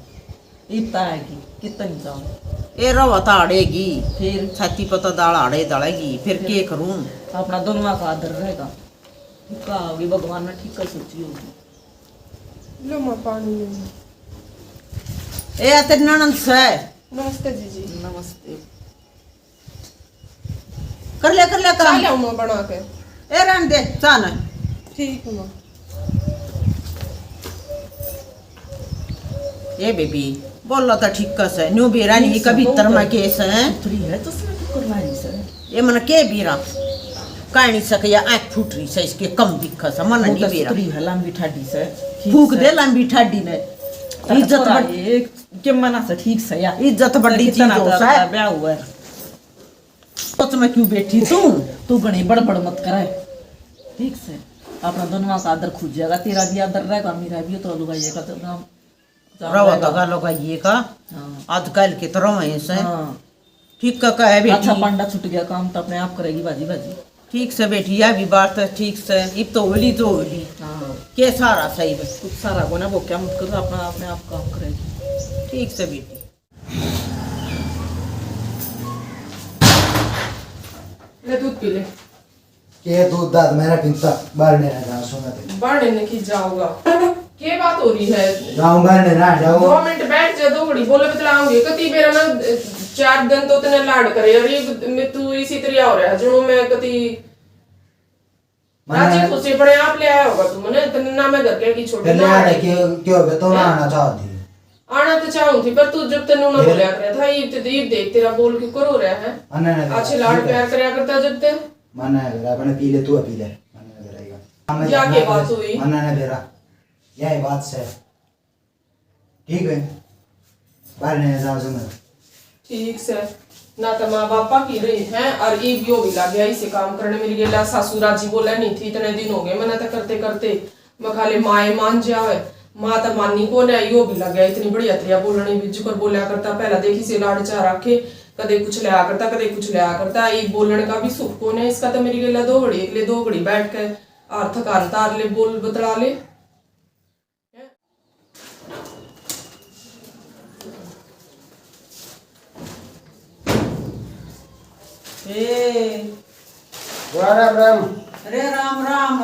इतना है कि कितना जाऊँ? ए रवा ताड़ेगी। फिर? छाती पता दाल आड़े दलेगी, फिर फिर? के करूँ? अपना दोनों का आदर रहेगा। का होगी भगवान ने ठीक कर सोची होगी। लो माँ, पानी ले लो। ए, आ तेरी ननद से। नमस्ते जीजी। नमस्ते। कर ले, कर ले काम। चाह लाऊं माँ बना के? ए, रहन दे, चाह ना। ठीक है माँ। ए बेबी, बोलो तो ठीक से, न्यू बेरा नहीं, कभी तरमा केस है। सुथरी है, तो उसमें क्यों करना है सर? ये मन के बीरा, कह नहीं सके, या आँख फूट रही से, इसके कम दिखा से, मन वो नहीं तो बीरा। सुथरी है, लंबी ठाडी से। ठीक फूक से। दे लंबी ठाडी ने। इज्जत बड़-, एक के मना से ठीक से या। इज्जत बड़ी चीज हो सा। ब्याह हुआ है। सोच में क्यों बैठी तू? तू घणी बड़बड़ मत करे। ठीक से। अपना दोनों का आदर खुज जाएगा, तेरा भी आदर रहेगा, मेरा भी, तो लुगाइए का तो नाम रवा दगा लुगाइए का। हाँ। आजकल के तो रवा है से। हाँ। ठीक का कहे बेटी। अच्छा, पंडा छूट गया, काम तो अपने आप करेगी भाजी भाजी। ठीक से बेटी, यह भी बात है, ठीक से। इब तो होली तो होली। हाँ। के सारा सही बस। कुछ सारा को ना वो क्या मत करो, अपना अपने आप काम करेगी। ठीक से बेटी। ले दूध पी ले। के दूध दाद मेरा पिंता, बाहर नहीं रह जा, सुना दे। बाहर नहीं की जाऊंगा। के बात हो रही है? जाऊं बाहर नहीं रह जाऊं। दो मिनट बैठ जा, दो घड़ी बोले बतलाऊंगी। कती बेरा ना, चार दिन तो तने लाड करे, और ये मैं, तू इसी तरह हो रहा है, जो मैं कती मने राजी खुशी अपने आप ले आया होगा तू, मने तन्ने ना मैं घर के की छोड़ी फिर ले ना आ आई। रखे, क्यों हो गया? तो ना हाँ? आना चाहती है। आना तो चाहूं थी, पर तू जब तन्नू ना फिर? बोला कर था, ईब ते, ईब देख, तेरा बोल क्यों करो रहा है? अन्ना ने अच्छे लाड प्यार करया करता जब ते। मन्ना है बेरा, अपने पी ले, तू पी ले। मन्ना ने बेरा, या के बात हुई? मन्ना ने बेरा, यही बात से। ठीक है, बाहर नहीं जाओ जंगल। ठीक से, ना तो माँ बापा की रही है, और ये भी, यो भी लग गया इसे काम करने। मेरी गेला सासू राजी बोला नहीं थी, इतने दिन हो गए मैंने तो करते करते। मैं खाली माए मान जावे, माँ तो मानी को ने, यो भी लग गया इतनी बढ़िया तरिया बोलने भी जुकर बोला करता। पहला देखी से लाड़ चा रखे, कदे कुछ लिया करता, कदे कुछ लिया करता। ये बोलने का भी सुख को ने इसका, तो मेरी गेला दो घड़ी, एकले दो घड़ी बैठ के और थकान तार ले, बोल बतला ले। ए। वाह, राम राम। अरे राम राम।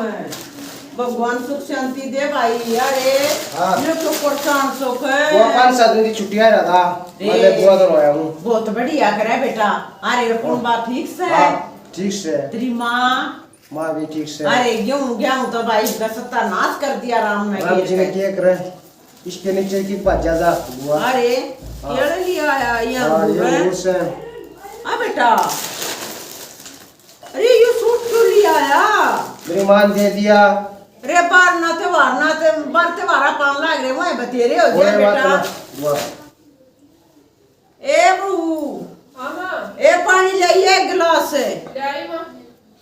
भगवान सुख शांति दे भाई। अरे, हाँ। ये तो परेशान सुख है। वो पाँच सात दिन की छुट्टियां रहा था। ए, मैं बुआ तो रोया हूँ। बहुत बढ़िया करे बेटा। अरे, कौन बात ठीक से? हाँ, ठीक से। तेरी माँ? माँ भी ठीक से। अरे गेहूं, गेहूं तो भाई इसका सत्यानाश कर दिया राम ने राम जी ने। क्या करे, इसके नीचे की भाजा जा हुआ। अरे हाँ। केड़ लिया आया ये हाँ, अंगूर ये है। अंगूर से। आ बेटा, अरे ये सूट क्यों लिया आया? मेरी माँ ने दे दिया। अरे बार ना त्योहार ना ते बार त्योहारा पान लाग रहे, वह बतेरे हो जाए बेटा। वाह। ए बहू, हाँ, हाँ। ए पानी ले आई एक गिलास। ले आई माँ।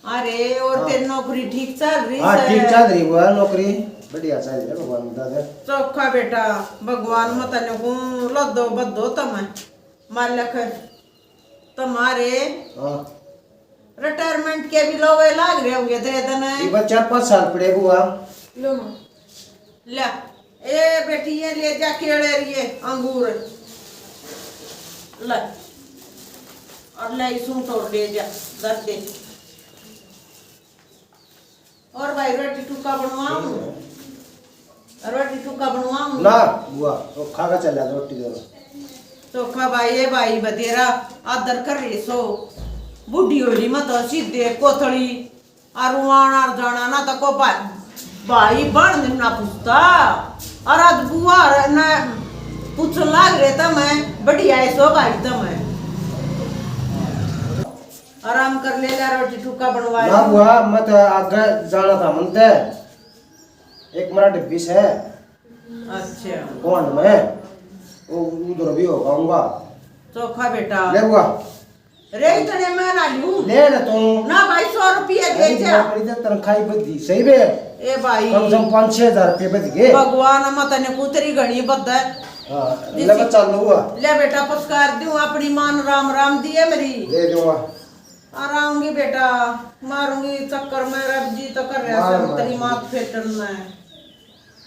अरे, और हाँ। तेरी नौकरी ठीक चल रही हाँ, से? ठीक चल रही हुआ नौकरी, बढ़िया चल रही है भगवान की दया से। चोखा बेटा, भगवान मत ने को लद्दो बद्दो तम मालिक तुम्हारे। हाँ। रिटायरमेंट के भी लोवे लाग रहे होंगे तेरे तने। ये बस चार पाँच साल पड़े हुआ। लो माँ। ले, ए बेटी, ये ले जा केले, ये अंगूर। ले, और ले इसू तोड़ ले जा, धर दे। और भाई, रोटी टुक्का बनवाऊं? रोटी टुक्का बनवाऊं? ना, बुआ, तो खा के चला रोटी दे। चोखा भाई, ये भाई बतेरा आदर कर रही सो। बूढ़ी हो रही, मैं तो सीधे कोथली। और आना और जाना ना तो को भाई, भाई बहन ना पूछता। और आज बुआ ना पूछन लाग रहे था मैं, बढ़िया है सो भाई था मैं। आराम कर ले, ले रोटी टुक्का बनवा ना ले। बुआ, मैं तो आगे जाना था मन ते। एक मेरा डिब्बी से। अच्छा। कौन में? वो उधर भी होगा, आऊंगा। चोखा बेटा। ले बुआ। रे, इतने मैं ना लूं। ले ना तू। ना भाई, सौ रुपये दे अरे जा। नौकरी तो तनख्वाह ही बधी, सही बे? ए भाई। कम से कम पाँच छह हजार रुपये बध गए। भगवान, मैं तने कुतरी घणी बध है। हाँ, जिस ले बच्चा लो हुआ। ले बेटा, पुरस्कार दूं, अपनी मान राम राम दिए मेरी। दे दूंगा। और आऊंगी बेटा, मारूंगी चक्कर में, रब जी तो कर रहा मार, है, मार। तेरी मात फेटन में।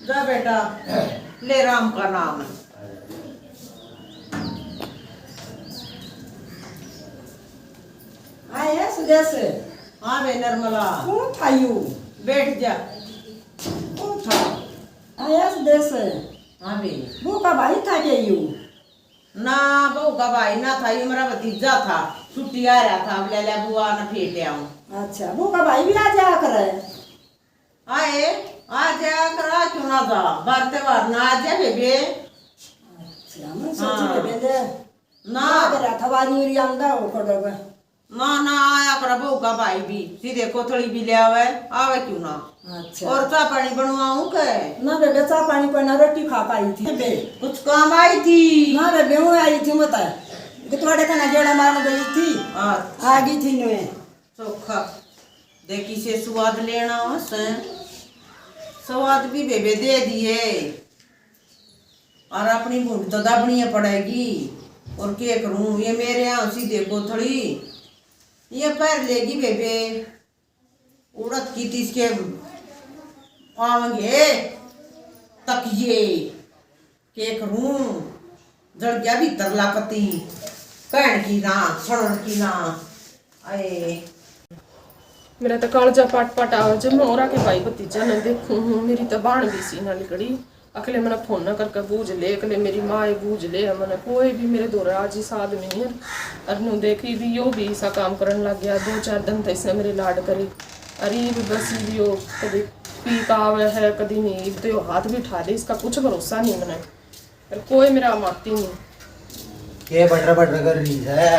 जा बेटा, ले राम का नाम। आया सुदेश। हाँ बे निर्मला। कौन था यू? बैठ जा। कौन था? आया सुदेश। हाँ बे। वो का भाई था के यू? ना, बहू का भाई ना था, ये मेरा भतीजा था। छुट्टी आ रहा था, अब ले ले बुआ ना फेट आऊं। अच्छा, वो का भाई भी आ जाया करे? आए, आ जाया करा, क्यों ना जा? बार त्योहार ना आ जा बेबे। अच्छा, मैं सोची हाँ। बेबे ले। ना। आ रहा था, वारी उरी आंदा हो कदों का। ना ना, आया कर बहू का भाई भी, सीधे कोथली भी ले आवे, आवे क्यों ना। अच्छा। और चाह पानी बनवाऊं के? ना बेबे, चाह पानी कोई ना, रोटी खा के आई थी। बेबे, कुछ काम आई थी? ना बेबे, यूं आई थी, मैं तो गुतवाड़े का ना गेड़ा मारने गई थी। अच्छा। आ गई थी न्यू। चोखा देखी से स्वाद लेना से, स्वाद भी बेबे दे दिए। और अपनी भूंड तो दाबनी पड़ेगी। और के करूं, ये मेरे यहाँ सीधे कोथली, ये पहर लेगी बेबे। उड़द की तीस के आवेंगे तकिए। के करूं, जल गया भीतर लाकती, कहण की ना, सुणन की ना। आए। मेरा तो कालजा पाट पाट आवे जब मैं औरा के भाई भतीजा ने देखूं हूँ। मेरी तो बाण भी सी ना लिकड़ी। अकले मैंने फोन ना करके बूझ ले, अकले मेरी माँ ये बूझ ले, मैंने कोई भी मेरे धोरे आज इस आदमी नहीं है। और न्यू देखी भी, यो भी ऐसा काम करने लग गया। दो चार दिन तो इसने मेरे लाड करी। अरे ये भी बस, ये भी यो कभी पी का आवे है, कभी नहीं, इब तो यो हाथ भी उठा दे, इसका कुछ भरोसा नहीं मैंने। और कोई मेरा माती नहीं। के बटर बटर कर रही है?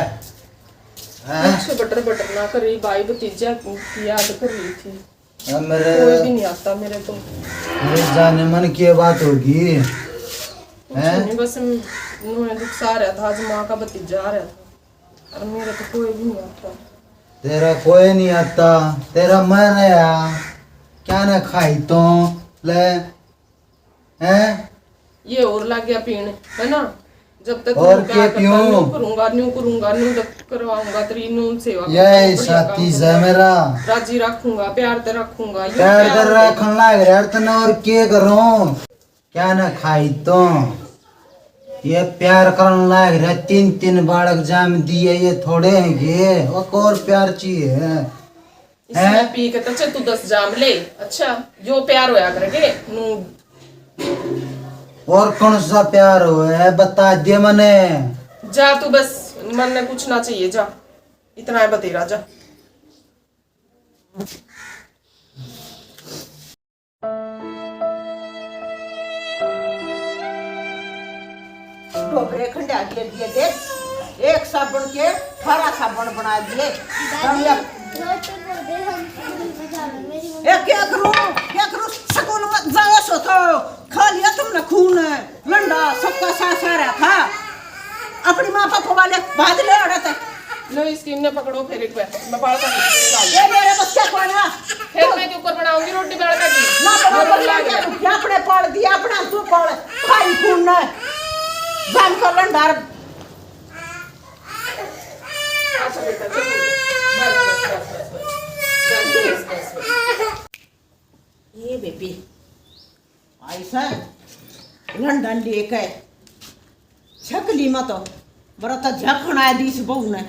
हैं? कुछ बटर बटर ना कर रही, भाई भतीजा की याद कर रही थी। अब मेरे कोई भी नहीं आता मेरे तो। मेरे जाने मन की बात होगी। कुछ हैं? नहीं, बस न्यू दुख सा रहा था, आज माँ का भतीजा आ रहा था, और मेरे तो कोई भी नहीं आता। तेरा कोई नहीं आता, तेरा मैं रहा, क्या ना खाई तो ले, हैं? ये और लग गया पीण, है ना? जब तक और न्यू प्यार के करता, पीऊं? न्यू करूंगा, न्यू करूंगा, न्यू जब करवाऊंगा तेरी, न्यू सेवा यही करूंगा, बढ़िया साथी काम से करूंगा, मेरा। राजी रखूंगा, प्यार ते रखूंगा, यूं प्यार प्यार ते होगा। रखन लाग रहा तने, और के करूं? क्या ना खाई तो? ये प्यार करन लाग रहा, तीन तीन बालक जाम दिए, ये थोड़े हैं के? वो और प्यार चाहिए? इसने हैं? पी के तो चल तू दस जाम ले। अच्छा, यो प्यार होया करके नू। और कौन सा प्यार हो है, बता दे मने। जा तू, बस मन्ने कुछ ना चाहिए, जा, इतना है बतेरा, जा। डोबरे खंडा के दिए देख, एक साबुन के अठारह साबुन बना दिए। दादी, रोटी को दे, हम स्कूल में जाना, मेरी मम्मी। ए, क्या करूं, क्या करूं, स्कूल में जाओ सो तो खा लिया तुमने खून, लंडा सबका सा सारा था। अपनी माँ पापा वाले बात ले अड़ा तक। लो, इस स्कीम ने पकड़ो, फिर एक बार मैं बाल का निकाल दूँ। ये मेरे बस क्या कोना? फिर मैं क्यों कर बनाऊंगी रोटी बाल का की? ना बना, रोटी बना लाग के गया। तू क्या अपने पाल दिया, अपना तू पाल, खाई खून ने। जान कर लंडार। अच्छा बेटा, चलो। बस, बस, बस। ये बेबी, ऐसा लंडन लेके छकली मत, बरा तो झखना है दीस बहू ने,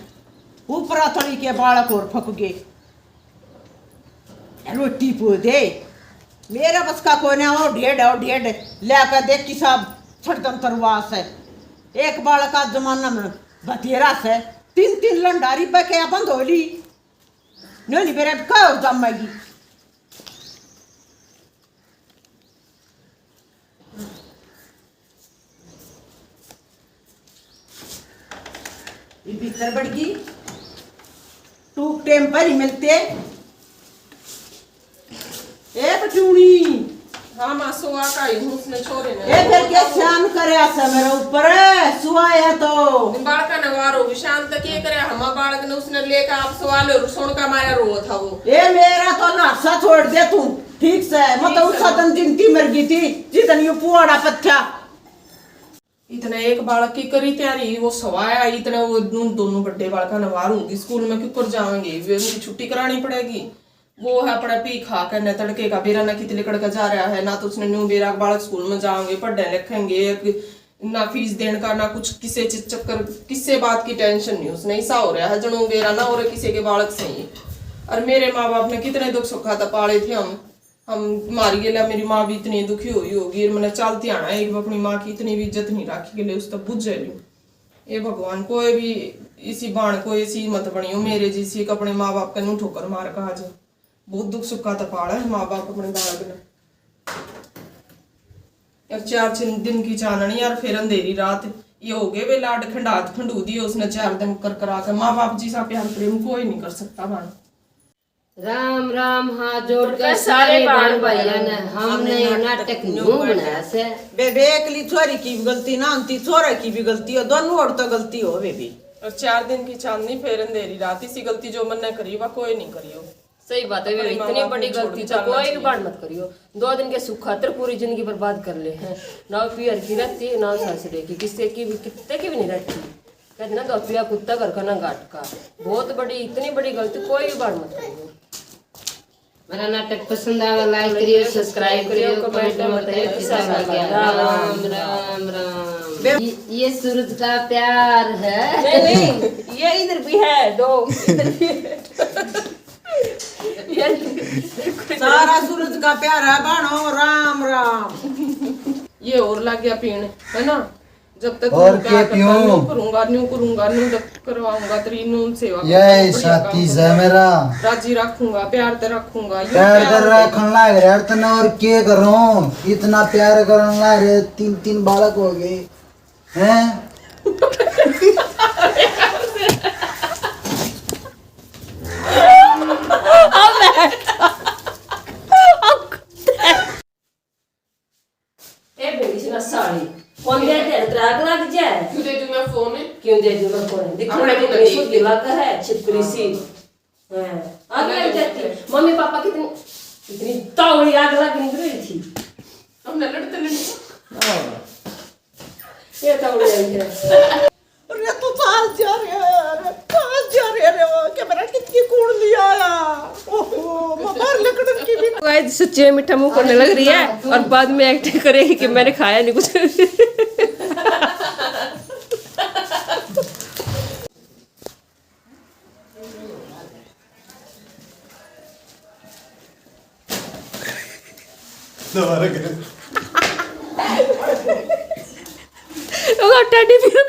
ऊपरा तली के बालक और फक गए। रोटी पो दे, मेरा बस का कोई ना, ओ ढेड, ओ ढेड, लेके देख किसा छटदन तरवास है। एक बालक का जमाना में बतेरा से, तीन तीन लंडारी पे के अपन धोली। नहीं, नहीं, मेरा कहो जमेगी। ये भीतर बढ़ गई। टूक टेम पर ही मिलते। ए बटूनी। हाँ माँ, सुआ का ही हूँ उसने छोरे ने। ए फिर के शान करे आसा मेरे ऊपर, सुआ है तो। बालका ने वारो भी शान तक ये करे, हम बालक ने उसने लेकर आप सुआ लो, रुसोन का मारा रो था वो। ए मेरा तो नासा छोड़ दे तू, ठीक से? मैं तो ठीक उस से। दिन जिंदगी मर गई थी, जितन यू पुआड़ा पत्थ्या। इतने एक बालक की करी तैयारी, वो सवाया, इतने वो उन दोनों बड़े बालका ने वार होगी, स्कूल में क्यों कर जाएंगे, वे उनकी छुट्टी करानी पड़ेगी। वो है अपना पी खा के न तड़के का बेरा ना कित लिकड़ के जा रहा है, ना तो उसने न्यू बेरा बालक स्कूल में जाएंगे, पढ़ने लिखेंगे, एक ना फीस देने का, ना कुछ, किसे चीज चक्कर, किसे बात की टेंशन नहीं उसने। ऐसा हो रहा है जणू बेरा ना और किसी के बालक सही। और मेरे माँ बाप ने कितने दुख सुखा था पाले थे हम, हम मारी गेला, मेरी माँ भी इतनी दुखी हुई होगी, मैंने चालती आना है, एक अपनी माँ की इतनी भी इज्जत नहीं राखी गेले, उस तक बुझे लियो। ए भगवान, कोई भी इसी बाण को ऐसी मत बनियो मेरे जैसी, एक अपने माँ बाप का न्यू ठोकर मार का आज। बहुत दुख सुखा तो पाला है माँ बाप अपने बालक ने। और चार छह दिन की चाननी यार, फिर अंधेरी रात, ये हो गए वे लाड खंडात खंडू दिए उसने चार दिन कर करा के। माँ बाप जी सा प्यार प्रेम कोई नहीं कर सकता भाण। राम राम, हाथ जोड़ के सारे बाण भाइयां ने, हमने ये नाटक न्यू बनाया से। बेबे, एकली छोरी की भी गलती ना होती, छोरा की भी गलती हो, दोनों ओर तो गलती हो बेबे। और चार दिन की चांदनी फेर अंधेरी रात, इसी गलती जो मन्ने करी वा कोई नहीं करियो। सही बात है, इतनी बड़ी गलती तो कोई भी बाण मत करियो। दो दिन के सुख खातर पूरी जिंदगी बर्बाद कर ले हैं। ना पीहर की रहती, ना सासरे की, किससे की भी, कितने की भी नहीं रहती। कहते ना, "दो पिया कुत्ता घर का ना घाट का।" बहुत बड़ी, इतनी बड़ी गलती कोई भी बाण मत करियो। मेरा नाटक पसंद आवे, लाइक करियो, सब्सक्राइब करियो, कमेंट में बताइए कैसा लगा। राम राम राम। ये, ये सूरज का प्यार है। नहीं, नहीं, ये इधर भी है, दो इधर भी है। सारा सूरज का प्यार है बाणो। राम राम। ये और लग गया पीण, है ना? जब तक और के पीऊं? करूंगा, न्यू करूंगा, न्यू करवाऊंगा तेरी नून सेवा। यही साथी है मेरा। राजी रखूंगा, प्यार ते रखूंगा। प्यार कर रखन लाग रहा तने, और के करूं? इतना प्यार करन लाग रहे, तीन तीन बालक हो गए हैं। ए बेटी सुना साली, फोन दे दे, तेरा आग लग जाए। क्यों दे दूं मैं फोन? क्यों दे दूं मैं फोन? दिखो ना कितनी सुधी लग है, छिपकली सी। हाँ, आग लग जाती। मम्मी पापा कितनी, इतनी तावड़ी आग लग नहीं रही थी। हमने लड़ते लड़ते। ये तावड़ी आई है। अरे तू कहाँ जा रहे है? अरे कहाँ जा रहे रे? वो क्या मेरा कितनी कूड़ लिया आया? ओहो, मैं बाहर लकड़न की भी। गाइस, सच्ची में मीठा मुंह करने लग रही है और बाद में एक्टिंग करेगी कि मैंने खाया नहीं कुछ। दोबारा कर। वो टेडी बियर।